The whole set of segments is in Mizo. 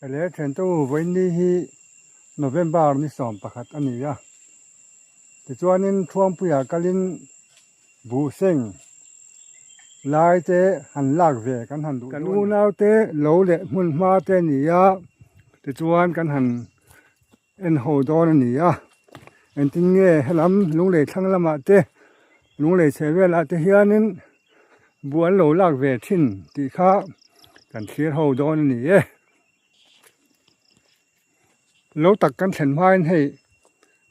Ele thiante u vawiinni hi November ni 11 a ni a, tichuanin Thuangpuia kalin buhseng lai te han lak ve kan han duh dawn a ni. Kan unaute lo leh hmun hma te a ni a, tichuan kan han en ho dawn a ni a, engtin nge helam lunglei thlang lamah te lunglei chheh velah te hianin buh an lo lak ve thin tih kha kan thlir ho dawn a ni e. Lo tak kan thlen hmain hei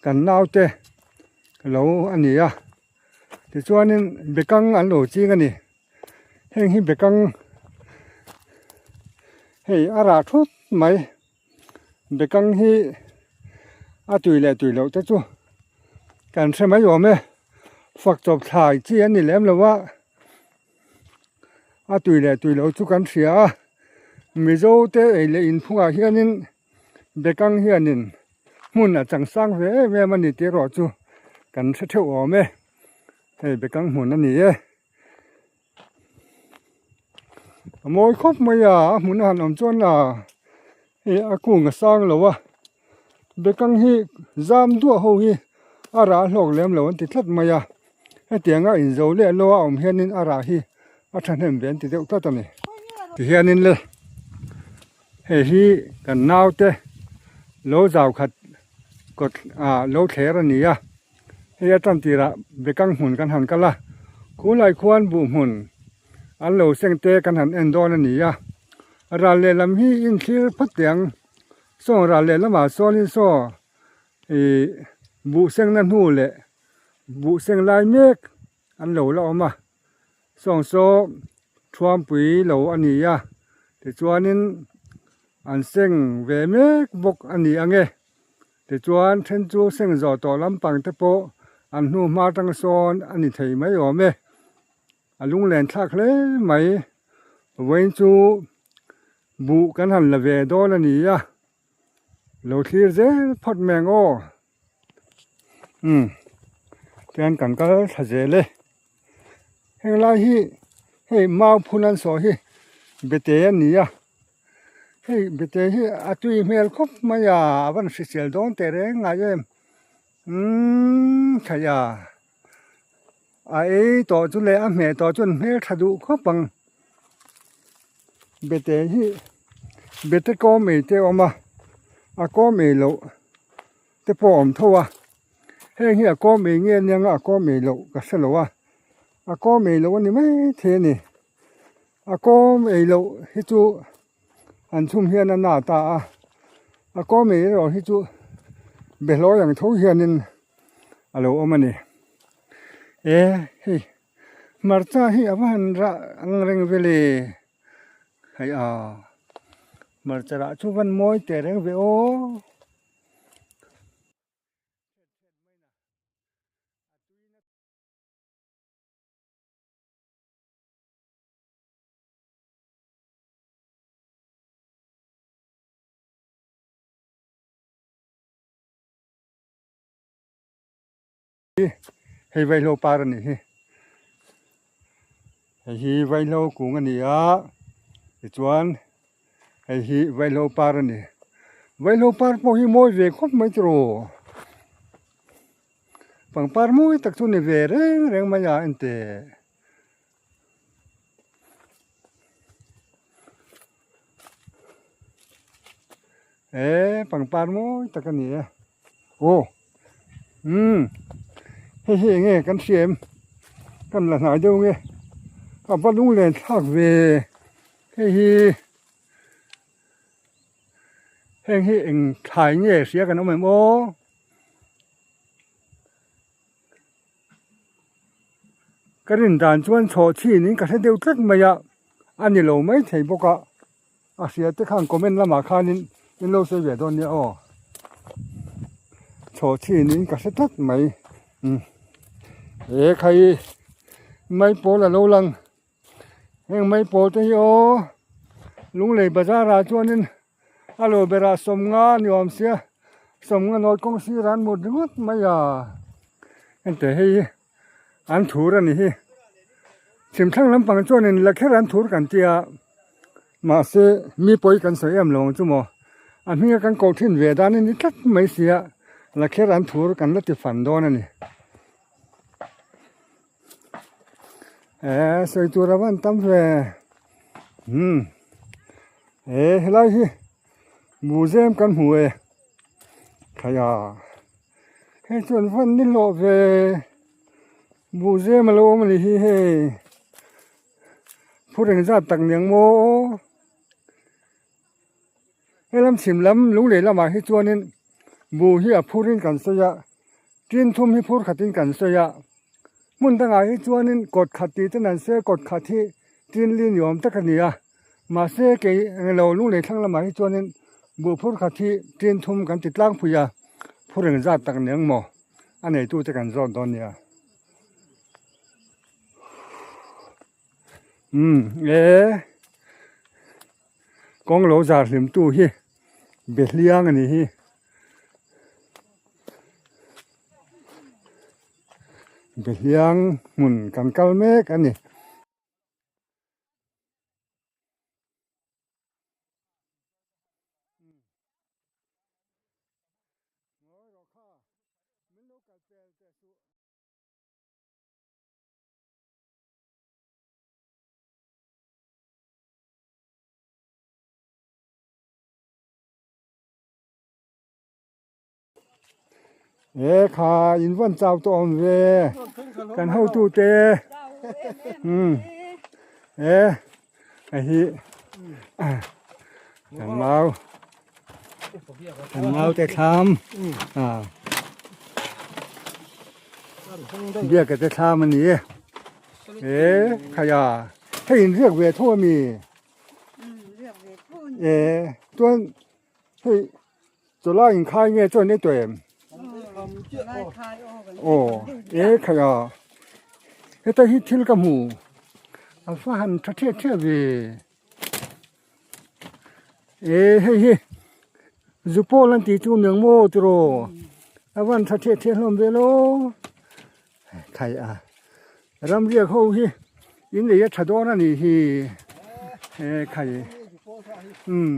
kan naute lo a ni a, tichuanin bekang an lo ching a ni, heng hi bekang hei a rah thut mai. Bekang hi a tui leh tui loh te chu kan hre mai awm e, fak chawp thlai chi a ni lem lo a, a tui leh tui loh chu kan hria a, Mizo te ei leh inphungah hianin Bekang hianin hmun a chang sang ve em em a ni tih erawh chu kan hre theuh awm e, hei Bekang hmun a ni e. A mawi khawp mai a, a hmun a han awm chuan a hei a kung a sang lo a, bekang hi zam duah ho hi a rah hlawk lem lo an ti tlat mai a, hetianga inzo leh lo a awm hianin a rah hi a thahnem ve an ti deuh tlat a ni. Tihianin le hei hi kan naute lo zau khat kawt ah lo thler a ni a. Hei a tan tirah bekang hmun kan han kal a, khulai khuan buh hmun an lo seng te kan han en dawn a ni a, ral lehlam hi inthlir phawt teh ang, saw ral lehlamah sawnin saw ih buh sengna hnu leh buh seng lai mek an lo la awm a, sawng saw thuampui lo a ni a, tichuanin an seng ve mek bawk a ni ang e. Tichuan, then chu seng zawh tawh lampang te pawh an hnu hma atang sawn a ni thei mai awm e. A lunglen thlak hle mai. Vawiin chu buh kan han la ve dawn a ni a, lo thlir zel phawt mai ang aw. Umm, tian kan kal thla zel e. Heng lai hi hei mau phun an sawi hi bete a ni a. Hei bete hi a tui hmel khawp mai a, a van hrisel dawn teh reng ngai em umm theih a, a ei tawh chu leh a hmeh tawh chuan hmel tha duh khawp ang bete hi bete kawm ei te a awm a, a kawm ei loh te pawh a awm tho a, heng hi a kawm ei nge nia nga a kawm ei loh ka hre lo a, a kawm ei loh a ni maithei a ni. A kawm ei loh hi chu an chhum hian a na ta a, a kawm ei erawh hi chu behlawi ang tho hianin a lo awm a ni. E hei hmarcha hi a va han rah ang reng ve le, hei a hmarcha rah chu van mawi teh reng ve aw. Hei vaihlo par a nih hi hei hi vaihlo kung a ni a tichuan hei hi vaihlo par a ni vaihlo par pawh hi mawi ve khawp mai tiraw. Pangpar mawi tak chu ni ve reng reng mai a enteh. E pangpar mawi tak a ni e. Aw umm hei hi enge kan hria em kan la hnai deuh nge a va lunglen thlak ve hei hi heng hi eng thlai nge hria kan awm em aw. Ka rin dan chuan chhawh chhin in ka hre deuh tlat mai a, a ni lo mai thei bawk a, a hria te khan comment lamah khanin in lo sawi ve dawn nia aw. Chhawh chhin in ka hre tlat mai umm he khai mai pawl a lo lang heng mai pawl te hi aw Lunglei bazar ah chuanin A lo berah sawmnga ni awm sia, sawmnga nawt kawng sirah an mut ringawt mai a, henteh hei hi an thur a ni hi, chhimthlang lampang chuanin la kher an thur kan tia, mahse mi pawi kan sawi em lo ang chu maw. A hminga kan koh thin ve dan a ni tlat mai sia, lakher an thur kan la ti fan dawn a ni. Eee sawi tur a van tam ve umm ee helai hi museum kan hmu e thlaiha hei chuan van ni hlawh ve museum a lo awm a ni hi hei phur engzat tak niang maw. Helam chhim lam lunglei lamah hi chuanin buh hi a phurin kan sawi a, tin thum hi phur khatin kan sawi a, hmun dangah hi chuanin kawt khat tih ten an sawi a, kawt khat hi tin li ni awm tak a ni a, mahse kei englo lunglei thlang lamah hi chuanin buh phur khat hi tin thum kan ti tlangpui a, phur engzat tak ni ang maw a neitute kan zawt dawn nia. Umm e kawng lo zar hlim tu hi behliang a ni hi behliang hmun kan kal mek a ni. E kha in van chau tawh awm ve kan hotu te um e a hi kan mau kan mau te thlam a biak te thlam ani e e khaya hei in riak ve tho ami e chuan hei chawlai in khai nge chuan ei tawh em aw e khaya heta hi thil ka hmu a va han tha theh theh ve. E hei hi zu pawl an tih chu niang maw tiraw a van tha theh theh hlawm vel aw thai a ramriak ho hi in ei a tha dawn a nih hi e khai umm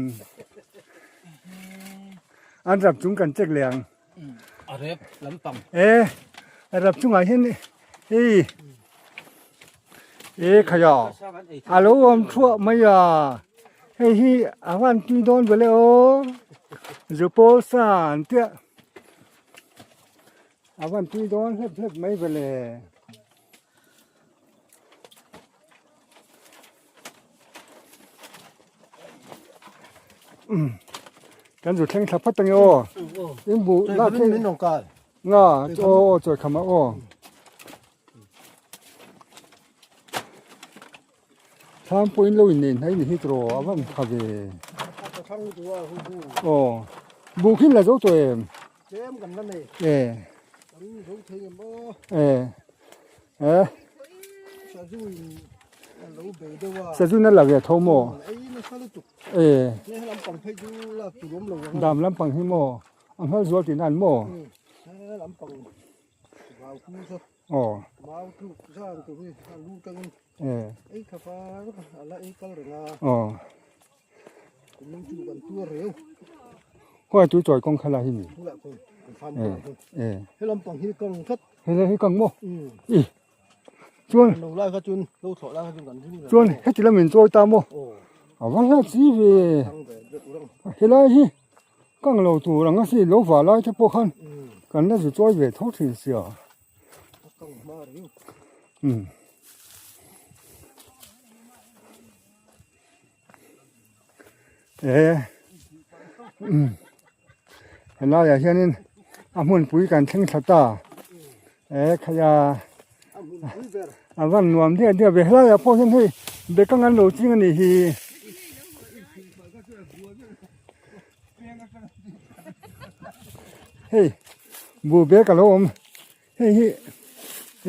an rap chung kan check leh ang a rep lampang e a rap chungah hian hei E khai a, a lo awm thuah mai a, hei hi a van tui dawn vele aw, zu pawl sa an tia, a van tui dawn hlep hlep mai vele. Kan zu thleng thla phat ange aw, in bu lak hi nga aw chawi kham a aw. Thlam pawh in lo in nei hnai ni hi tawh a van tha ve aw buh khi la zo tawh em e e e sazu na la ve tho maw e dam lampang hi maw a hmel zual tih nan maw. Aw. E. Aw. Khawi tui chawi kawng kha la hi ni. E. E. Helai hi kang maw? I. Chuan. Chuan heti lam in chawi ta maw? A va hla chi ve. Helai hi. Kang lo tur ang a si lo vah lai te pawh khan kan la zu chawi ve tho thin sia. Umm. E umm helaiah hianin a hmunpui kan thleng thla ta e khaia a van nuam diah diah ve helaiah pawh hian hei bekang an lo ching a nih hi. Hei buh bag a lo awm hei hi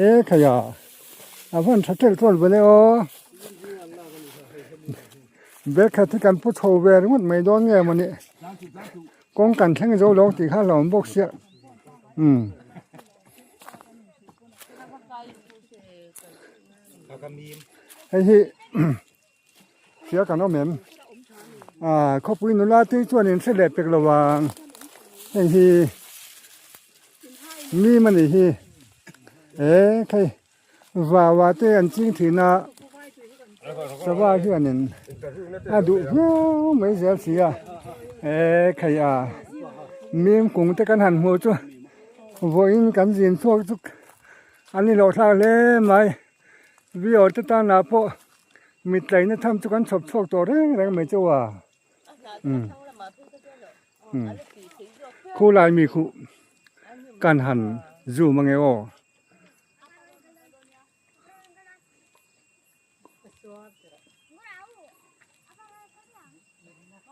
e khai a a van tha tel tawn vele aw bag khat hi kan pu chho ve ringawt mai dawn nge mawni kawng kan thleng zo lo tih kha a hlauhawm bawk sia umm. Hei hi. Hria kan awm em? Ah khawpui nula te chuan in hre leh pek lo ang hei hi mim a nih hi e khei vaua te an ching thin a sava hianin a duh viau mai zel si a e khei a mim kung te kan han hmuh chu vawiin kan zin chhuak chu an ni loh thlak hle mai viewer te tanah pawh mit tlaina tham chu kan chhawp chhuak tawh reng reng mai chauh a umm umm khulai mi khuh kan han zoom ange aw.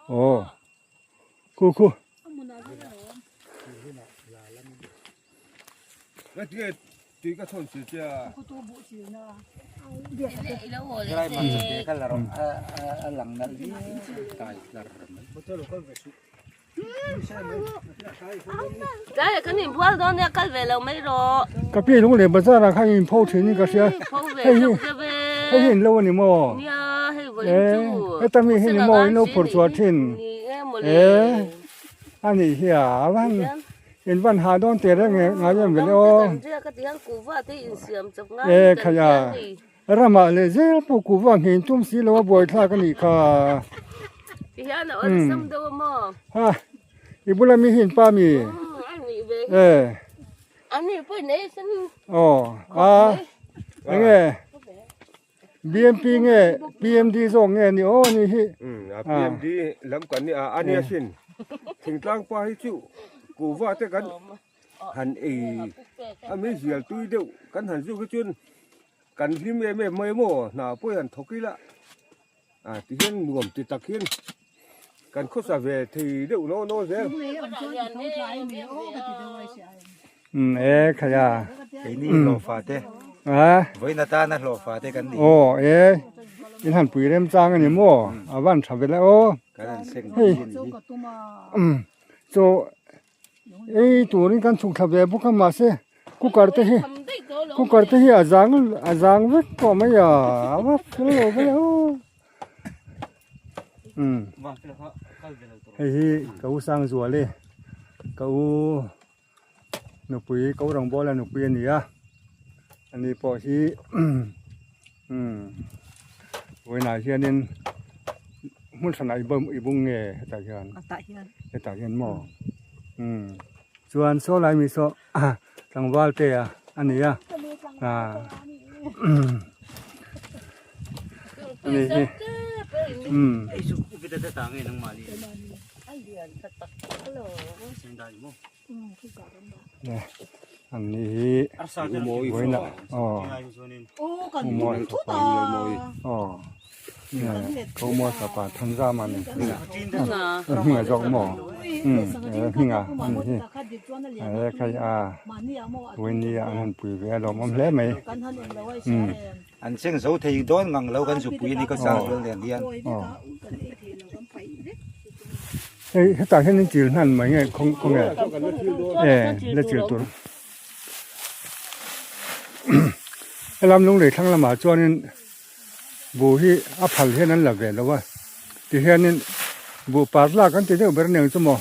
Aw khu khu. Tlaiah kan inbual dawn nia kal ve lo mai rawh. Ka pi lung leh bazar ah khan in pho thin in ka hria. Pho ve Hei hi deuh deuh e. hei hi in lo a ni maw? Nia hei vawiin chu. E heta mi hi ni maw in lo phur chhuah thin. Ni e mawle. E a nih hi a van in van ha dawn teh reng ngai em vele aw. Kan riak a ti hian kuhva te insiam chawp ngai E kan khai hria a. ni. Ramah leh zel pawh kuhva nghin tum si lo a buaithlak a nih kha. Ti hian a awlsam deuh a maw? Ha, i bula mi hi in pa mi? Umm, a nih ve hi. E. A nih pawh in ei sen. Aw, a, enge BMP nge PMD zawk nge ni aw ni hi. Umm, a PMD lam kan ni a, a nia sin. Thingtlang pa hi chu kuhva te kan han ei a mi zial tui deuh kan han zuk hi chuan Kan hlim em em mai maw hna pawh hian thawk ila a ti hian nuam ti tak hian kan khawsa ve thei deuh naw naw zel. Umm e khai a. Keini hlawhfa te a vawiin atana hlawhfa te kan ni. Aw e in han pui rem chang a ni maw a van tha vel e aw. Kan han seng tih a ni hi. Umm chaw Ei turin kan chhuk thla ve bawk a mahse cooker te hi cooker te hi a zang a zang vek tawh mai a a va fel lo ve aw umm hei hi ka u Sangzual e ka u nupui ka u Rangbawla nupui a ni a ani pawh hi umm vawiinah hianin hmun hranah i bawm i bung nge hetah hian hetah hian maw umm chuan saw lai mi saw tlangval te a a ni a ah ani hi umm. An ni hi vawiinah aw umawi aw Umawi fapa Thanzama ni hminga zawk maw umm hminga a ni hi he khai a vawiin an han pui ve a lawmawm hle mai umm. An cheng zo thei dawn ngang lo kan zupui ni ka sang zual nen hian. Hei hetah hian in chil hnan mai nge khaw khaw nge e la chil tur helam lunglei thlang lamah chuanin buh hi a phal hian an la ve lo a tihianin buh par lak an ti deuh ber aniang chu maw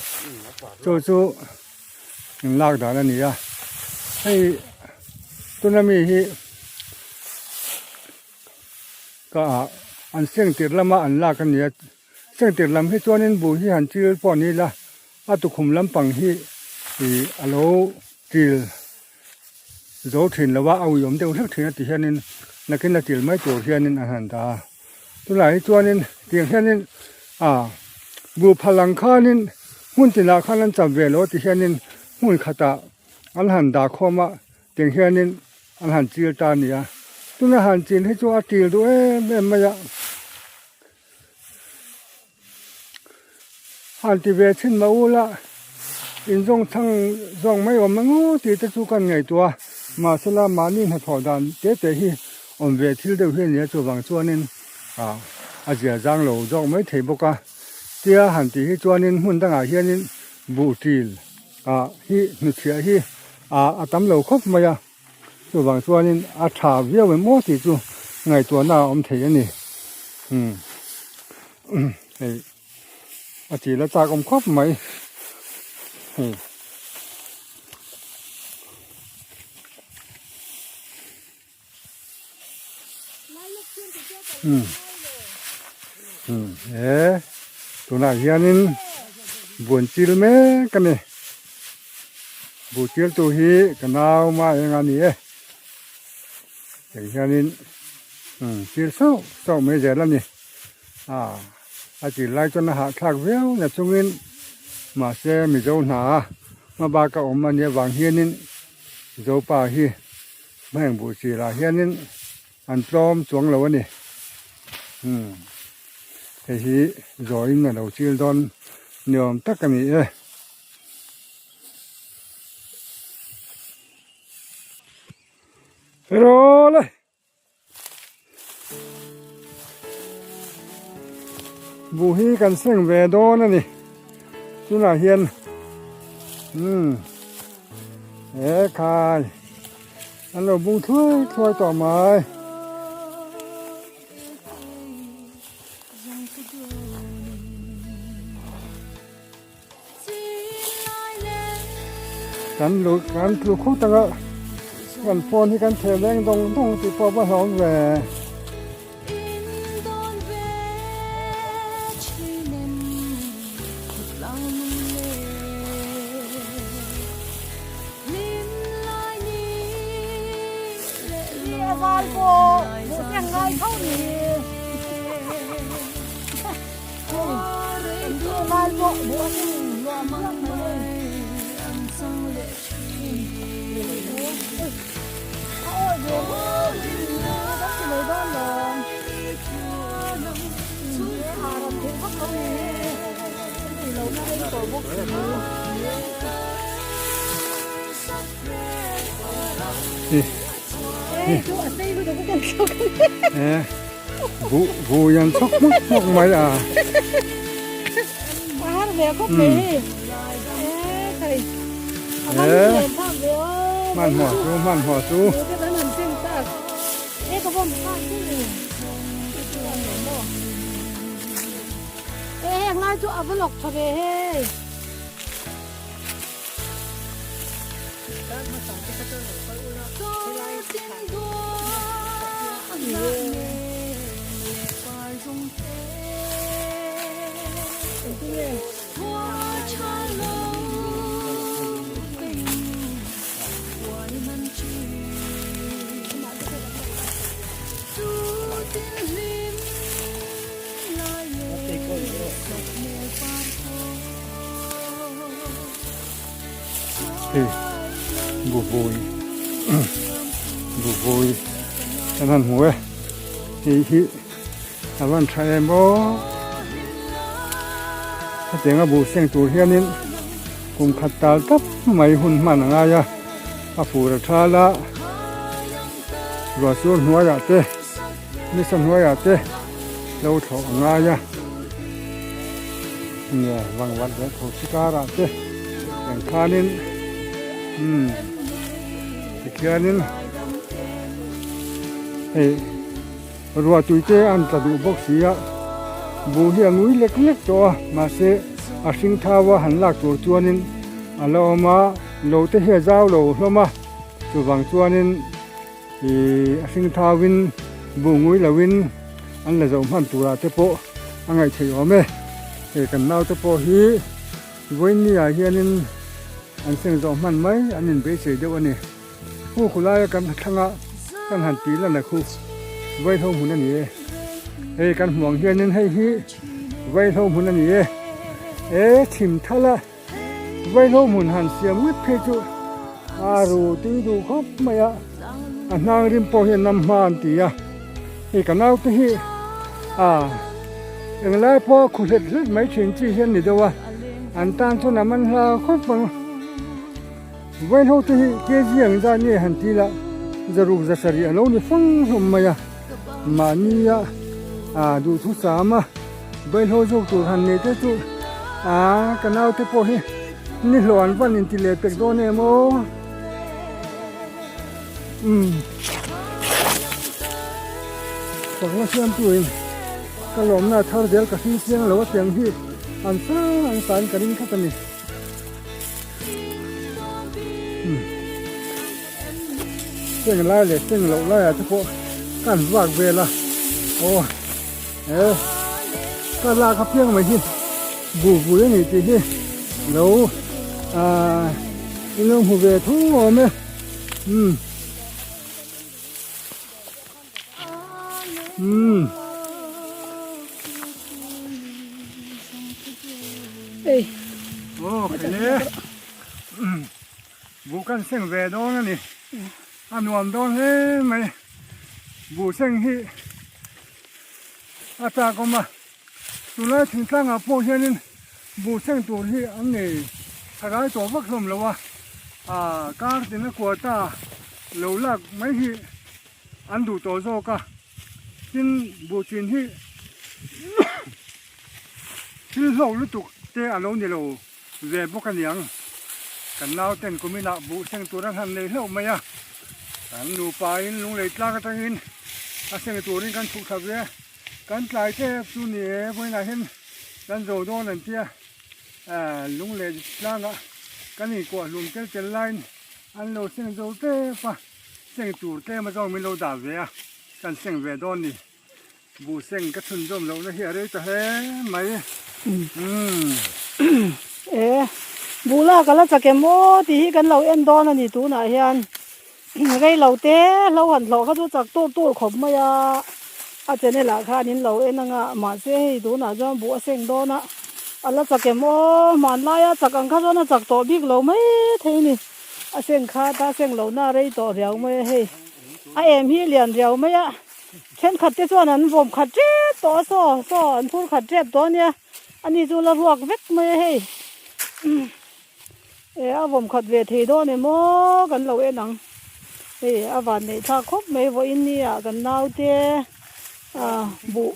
chu chu in lak dan a ni a hei tuna mi hi ka ah an seng tir lama an lak a ni a seng tir lam hi chuanin buh hi han chil pawh ni ila a tukhum lampang hi ih a lo chil zo thin lo a a uiawm deuh hlek thin a ti hianin nakin a chil mai tur hianin an han dah a tunah hi chuanin tiang hianin ah buh phal ang khanin hmun tinah khan an cham ve lo a ti hianin hmun khatah an han dah khawm a tiang hianin an han chil ta a ni a tuna han chil hi chu a til duh em em mai a han ti ve chhin mah ula inzawng chhang zawng mai awm ang aw tih te chu kan ngaihtuah a mahsela mahni hnathawh dan te te hi awm ve thil deuh hi a ni a chuvang chuanin ah a zia zang lo zawk mai thei bawk a tia han tih hi chuanin hmun dangah hianin buh til ah hi hnuchhiah hi ah a tam lo khawp mai a chuvang chuanin a tha viau em aw tih chu ngaihtuahna a awm thei a ni umm hei. A chil a chak awm khawp mai hei. Umm umm he tunah hianin buan chil mek a ni buh chil tu hi ka nau ma eng a ni e tiang hianin umm chil sauh sauh mai zel a ni a a chil lai chuan a hahthlak viau na chungin mahse mizo hna hma bak a awm a nih avang hianin Zopa hi hmeng buh chilah hianin an tlawm chuang lo a ni. Umm hei hi zawiin a lo chil dawn ni awm tak a ni e. Herawl e! Buh hi kan seng ve dawn a ni tunah hian umm he khai an lo bung thluai thluai tawh mai. Kan lu kan tlu khut anga kan phone hi kan theh leng dawng dawng tih pawh va hlawm ve. Buh buh hian chhawk hmawk hmawk mai a. Hmanhmawh chu hmanhmawh chu. Hei buvui buvui kan han hmu e hei hi a van tha em aw hetianga buh seng tur hianin kum khat tal tap mai hun hman a ngai a a fur a thal a ruah sur hnuaiah te nisa hnuaiah te lo thlawh a ngai a. Nia vangvat leh tho chi karah te eng khanin umm tikhianin hei ruah tui te an tla duh bawk si a buh hi a ngui lek lek tawh a mahse a hring thau a han lak tur chuanin a la awm a lo te hi a zau lo hlawm a chuvang chuanin Ih a hring thauin buh ngui loin an la zoh hman turah te pawh a ngaih theih awm e. Hei kan naute pawh hi vawiin ah hianin an seng zawh hman mai an inbeisei deuh a ni. Hu khulaia kan thlanga kan han tih lan a khu vaihlo hmun a ni e. Hei kan hmuh ang hianin hei hi vaihlo hmun a ni e. E chhim thal a. Vaihlo hmun han siam ngawt phei chu a ru tui duh khawp mai a, a hnang rim pawh hian nam hma an ti a, hei ka naute hi a englai pawh a khu hlet hlet mai thin chi hian ni deuh a, an tan chuan a man hla khawp ang. Vaihlo te hi kg ang zat nge han ti la, zaruk zasarih a lo ni fang hlawm mai a, mahnia a duhthusam a. Vaihlo zawk tur han nei te chu aaa ka naute pawh hi ni hlawh an van inti leh pek dawn em aw umm fakna siamtu in ka lawmna thar zel ka hring chiang lo a tiang hi. An sa an sa in ka ring tlat a ni. Umm seng lai leh seng loh laiah te pawh ka han vak vel a aw he ka lak apiang mai hi buh vui a ni tih hi lo ah in lo hmu ve tho awm e umm. Umm. Ei. Aw khele. Umm. Buh kan seng ve dawn a ni. A nuam dawn hle mai. Buh seng hi a chak awm a. Tunlai thingtlangah pawh hianin buh seng tur hi an nei tharai tawh vak hlawm lo a. Aa kar tina kuata lo lak mai hi an duh tawh zawk a. Tin buh chin hi thil hlawk lutuk te a lo ni lo ve bawk a niang. Kan nauten kuminah buh seng tur an han nei hlauh mai a. Kan nupa in lunglei tlak atangin a seng turin kan chhuk thla ve. Kan tlai tep chu ni e, vawiinah hian kan zo dawn an tia lunglei tlangah kan inkuah hlum tel tel laiin an lo seng zo tep a. Seng tur tlem a zawng min lo dah ve a, kan seng ve dawn ni. Buh seng ka chhunzawm lohna hi a rei ta hle mai. Umm. E, buh lak a la chak em aw tih hi kan lo en dawn a ni tunah hian rei lo te hlo han hlawh kha chu chak tur tur khawp mai a, a channel ah khan in lo en anga mahse hei tunah chuan buh a seng dawn a, a la chak em aw hmanlaia chak ang kha chuan a chak tawh bik lo mai thei a ni. A seng khat a seng lohna a rei tawh riau mai a hei. A em hi lian riau mai a, thenkhat te chuan an vawm khat tep tawh a saw saw an phur khat tep tawh a nia, ani chu la ruak vek mai a hei. E a vawm khat ve thei dawn em aw kan lo en ang. Hei a van neih thlak khawp mai vawiin ni ah kan naute ah buh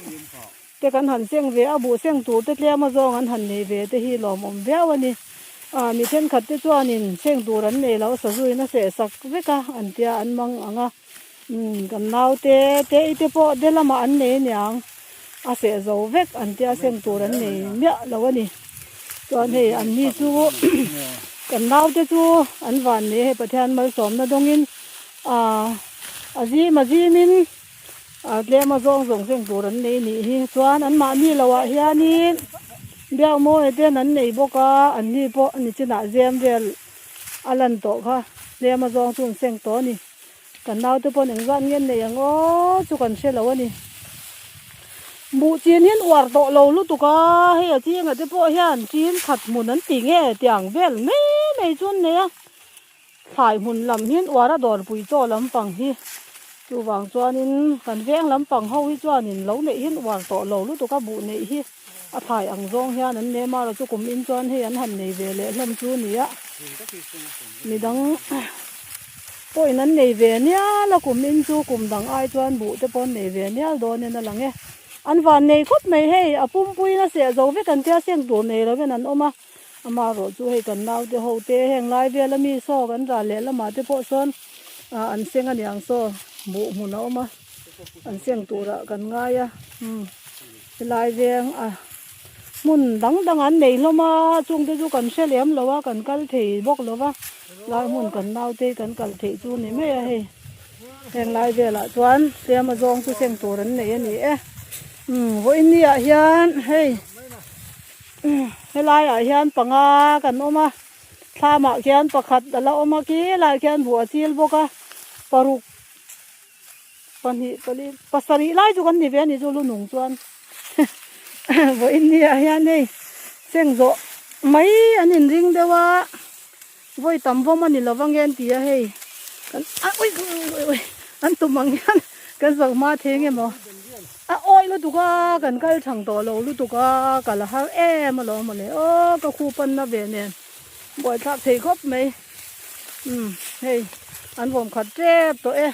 te kan han seng ve a, buh seng tur te tlem azawng an han nei ve te hi lawmawm viau a ni. Ah mi thenkhat te chuanin seng tur an nei lo sazuin a seh sak vek a an tia an mang ang a, umm kan naute te i te pawh de lamah an nei aniang a seh zo vek an tia seng tur an nei miah lo a ni. Chuan hei an ni chu kan naute chu an van nei hei Pathian malsawmna dawngin ah a zim a zimin A tlem a zawng zawng seng tur an nei nih hi chuan an mahni lo ah hianin biak mawi ten an nei bawk a an ni pawh nichinah zem vel a lan tawh kha tlem a zawng chu an seng tawh a ni kan naute pawn engzat nge an nei ang aw chu kan hre lo a ni buh chin hian uar tawh lo lutuk a hei a chinga te pawh hian chin khat hmun an ti nge tiang vel mai mai chu an nei a. Thlai hmun lam hian uar a dawrpui chaw lampang hi chuvang chuanin kan veng lampang ho hi chuanin lo neih hian uar tawh lo lutuk a buh neih hi a thlai ang zawng hian an nem a chu kum in chuan hei an han nei ve leh hlawm chu a ni a midang pawhin an nei ve nial a kum in chu kum dang ai chuan buh te pawh an nei ve nial dawnin a lang e an van nei khawp mai hei a pumpuiin a seh zo vek an tia seng tur nei lovin an awm a. Amaherawh chu hei kan naute ho te heng lai vel ami saw kan ral leh lamah te pawh sawn ah an seng a niang saw buh hmun a awm a an seng turah kan ngai a umm helai veng a hmun dang dang an nei hlawm a chung te chu kan hre lem lo a kan kal thei bawk lo va lai hmun kan naute kan kal theih chu ni mai a hei heng lai velah chuan tlem a zawng chu seng tur an nei a ni e umm vawiin ni ah hian hei. Helai ah hian panga kan awm a thlam ah khian pakhat a la awm a khi lai khian buh a chil bawk a paruk pahnih pali pasarih lai chu kan ni ve a ni chu lu nung chuan vawiin ni ah hian hei seng zawh mai an in ring deuh a vawi tam vawm a ni lo vang nge an ti a hei kan a ui ui ui an tum ang hian kan zo hma thei nge maw. A awih lutuk a, kan kal thang tawh lo lutuk a, ka la har em alawm mawle aw ka khu panna ve nen buaithlak thei khawp mai umm hei an vawm khat tep tawh e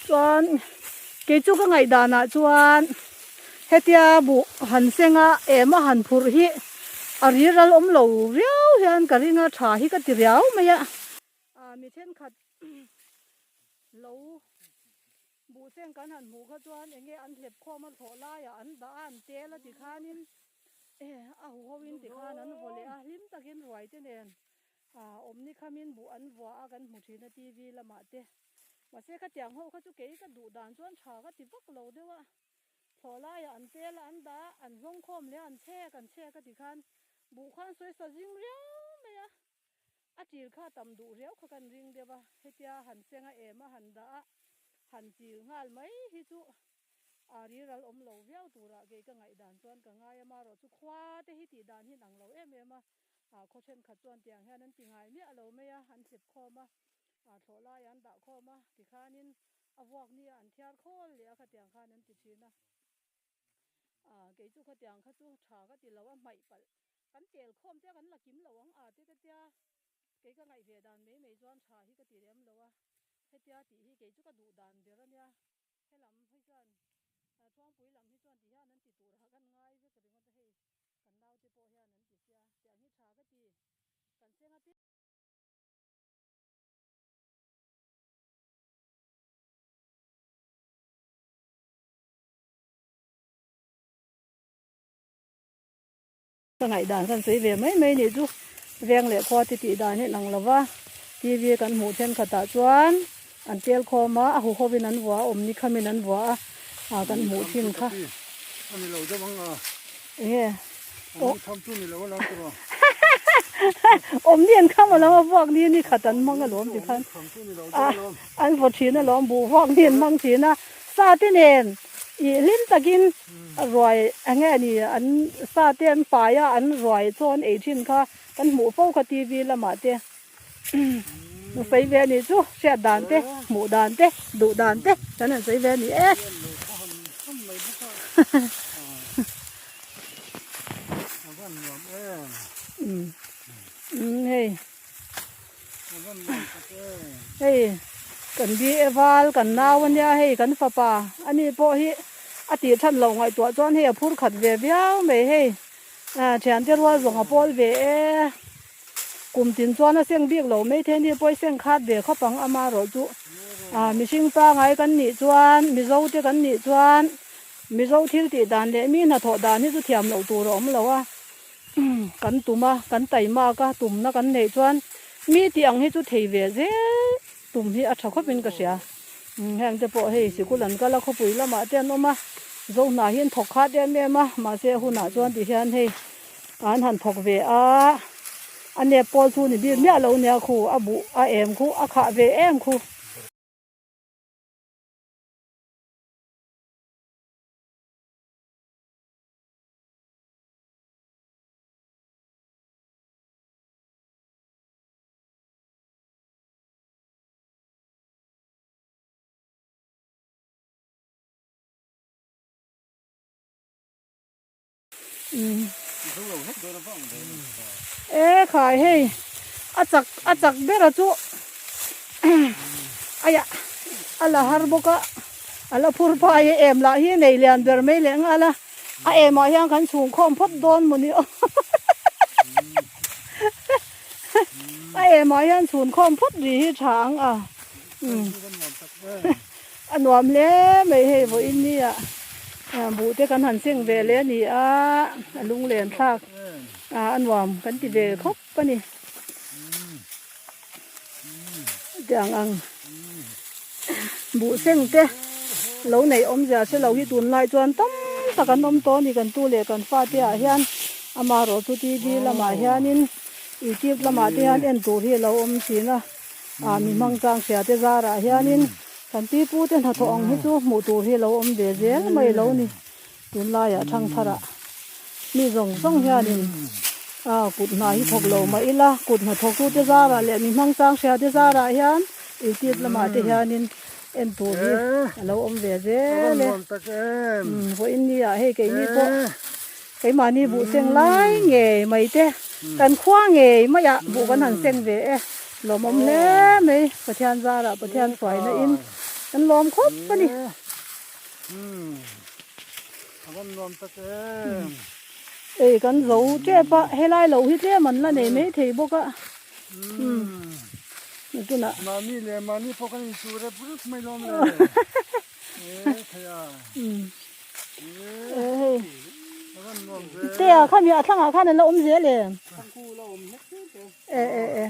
chuan kei chu ka ngaihdan ah chuan hetia buh han seng a em a han phurh hi a riral awm lo riau hian ka ring a tha hi ka ti riau mai a mi thenkhat lo. Buhseng kan han hmuh kha chuan enge an hlep khawm a thlawh laiah an dah a an tel a ti khanin A hu ho in tikhan an vaw leh a, hlim takin ruai te nen awm ni khamin buh an vua a kan hmu thin a TV lamah te. Mahse khatiang ho kha chu kei ka duh dan chuan tha ka ti vak lo deuh a. Thlawh laiah an tel a, an dah a, an zawng khawm leh a, an chhek an chhek a tikhan buh khan sawi sa zing riau mai a. A til kha tam duh riau kha kan ring deuh a, hetia han seng a em a han dah a, han til nghal mai hi chu a riral awm lo viau turah kei ka ngaihdan chuan ka ngai a, marawh chu khua te hi tih dan hi an ang lo em em a, khaw thenkhat chuan tiang hian an ti ngai miah lo mai a, an hlep khawm a, thlawh laiah an dah khawm a, tikhanin a vuak nia an thiar khawl leh a khatiang khan an ti thin a, kei chu khatiang kha chu tha ka ti lo a, hmaih palh Kan tel khawm te kan la kim lo ang a te ka tia, kei ka ngaih ve dan mai mai chuan tha hi ka ti lem lo a, hetia tih hi kei chu ka duh dan ber a nia, helam hi chuan Thuangpui lam hi chuan ti hian an ti tur ah kan ngai vek ringawt a hei kan naute pawh hian an ti sia, tiang hi tha ka ti, kan seng a piang. Ka ngaihdan kan sawi ve mai mai nih chu veng leh khua te tih dan hi an ang lo va, TV kan hmuh thenkhatah chuan an tel khawm a, a huhovin an vua a, awmni khamin an vua a, ah kan hmuh thin kha. Enge? Awmni an kham alawm a, vuak ni ni khat an hmang alawm tikhan an vaw thin alawm, buh vuak ni an hmang thin a, sa te nen ih hlim takin Ruai eng nge ni an sa te an pai a an ruai chaw an ei thin kha kan hmuh fo kha TV lamah te nu sawi ve anih chu hriat dan te hmuh dan te duh dan te kan han sawi ve a ni e. Hei. Hei kan bi e val kan nau ania hei kan fapa ani pawh hi a tih than loh ngaihtuah chuan hei a phur khat ve viau mai hei thiante rual zawng a pawl ve e kum tin chuan a seng bik lo mai thei ani pawh i seng khat ve khawp ang amaherawh chu mihring pangai kan nih chuan mizo te kan nih chuan mizo thil tih dan leh mi hnathawh dan hi chu thiam loh tur a awm lo a. Kan tum a, kan taimak a, tumna kan neih chuan mi tih ang hi chu thei ve zel tum hi a tha khawpin ka hria. Heng te pawh hei sikul an kal a, khawpui lamah te an awm a, zo hna hi an thawk khat em em a, mahse a hunah chuan ti hian hei an han thawk ve a, a nep pawl chu ni bik miah lo nia khu a buh a em khu a khah ve em khu. E khai hei a chak a chak ber a chu aiah a la har bawk a a la phur phai e em lah hi nei lian ber mai leh nghal a. A emah hian kan chhung khawm phawt dawn maw ni aw A emah hian chhun khawm phawt ri hi tha ang a A nuam hle mai hei vawiin ni ah buh te kan han seng ve leh a ni a a lunglen thlak a nuam kan ti ve khawp a ni Tiang ang buh seng te lo neih awmzia hre lo hi tunlai chuan tam tak an awm tawh a ni kan tu leh kan fate ah hian amaherawh chu TV lamah hianin youtube lamah te hian en tur hi a lo awm thin a ah mi hmang chang hria te zarah hianin kan pipu te hnathawh ang hi chu hmuh tur hi a lo awm ve zel mai lo ni. Tunlaiah thangtharah mi zawng zawng hianin kut hna hi thawk lo mah ila, kut hna thawktute zarah leh mi hmang chang hriate zarah hian youtube lamah te hianin en tur hi a lo awm ve zel e. Vawiin ni ah hei keini pawh keimahni buh seng lai ngei mai te kan khua ngei maiah buh kan han seng ve e. Lawmawm hle mai Pathian zarah Pathian hruaina in kan lawm khawp a ni. Ei kan zo tep a helai lo hi tlem an la nei mai thei bawk a tunah Mahni leh mahni pawh kan inchuh rep rep mai lawm le e thei a e hei a rawn nuam. Te ah khami a thlangah khan an la awm zel em? E e e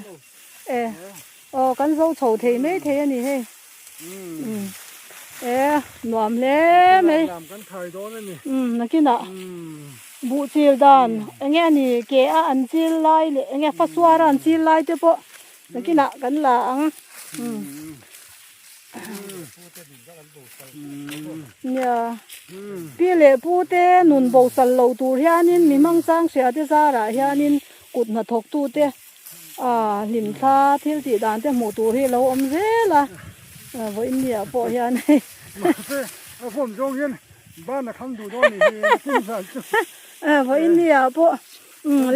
e aw kan zo chho thei mai thei a ni hei. Umm e nuam hle mai. Umm nakinah buh chil dan enge a ni ke a an chil lai leh enge fasuar a an chil lai te pawh nakinah kan la ang. Umm. Nia, pi leh pu te nun bosal lo tur hianin mi hmangchang hria te zarah hianin kut hnathawk tu te ah hlimthla thil tih dan te hmuh tur hi a lo awm zel a, vawiin ni ah pawh hian hei. Mahse a form zawng hian ban a kham duh dawn ni hi tin zan chu. Vawiin ni ah pawh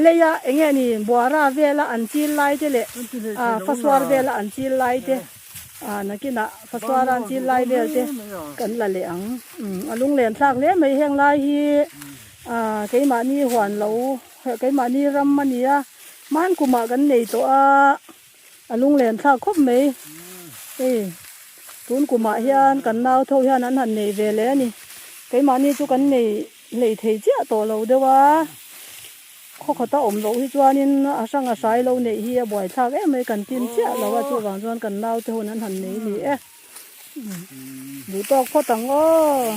Leia eng nge ni buara vela an chil lai te leh fasuar vela an chil lai te nakinah fasuara an chil lai vel te kan la leh ang. A lunglen thlak hle mai heng lai hi keimahni huan lo keimahni ram a ni a, hman kumah kan nei tawh a, a lunglen thlak khawp mai. Hei tun kumah hian kan nau tho hian an han nei ve leh a ni, keimahni chu kan nei. Hlei thei chiah tawh lo deuh a, khaw khawta awm loh hi chuanin a hrang a hrai lo neih hi a buaithlak em mai kan tin chiah lo a, chuvang chuan kan naute hun an han nei ni e. Duh tawk phawt ang aw.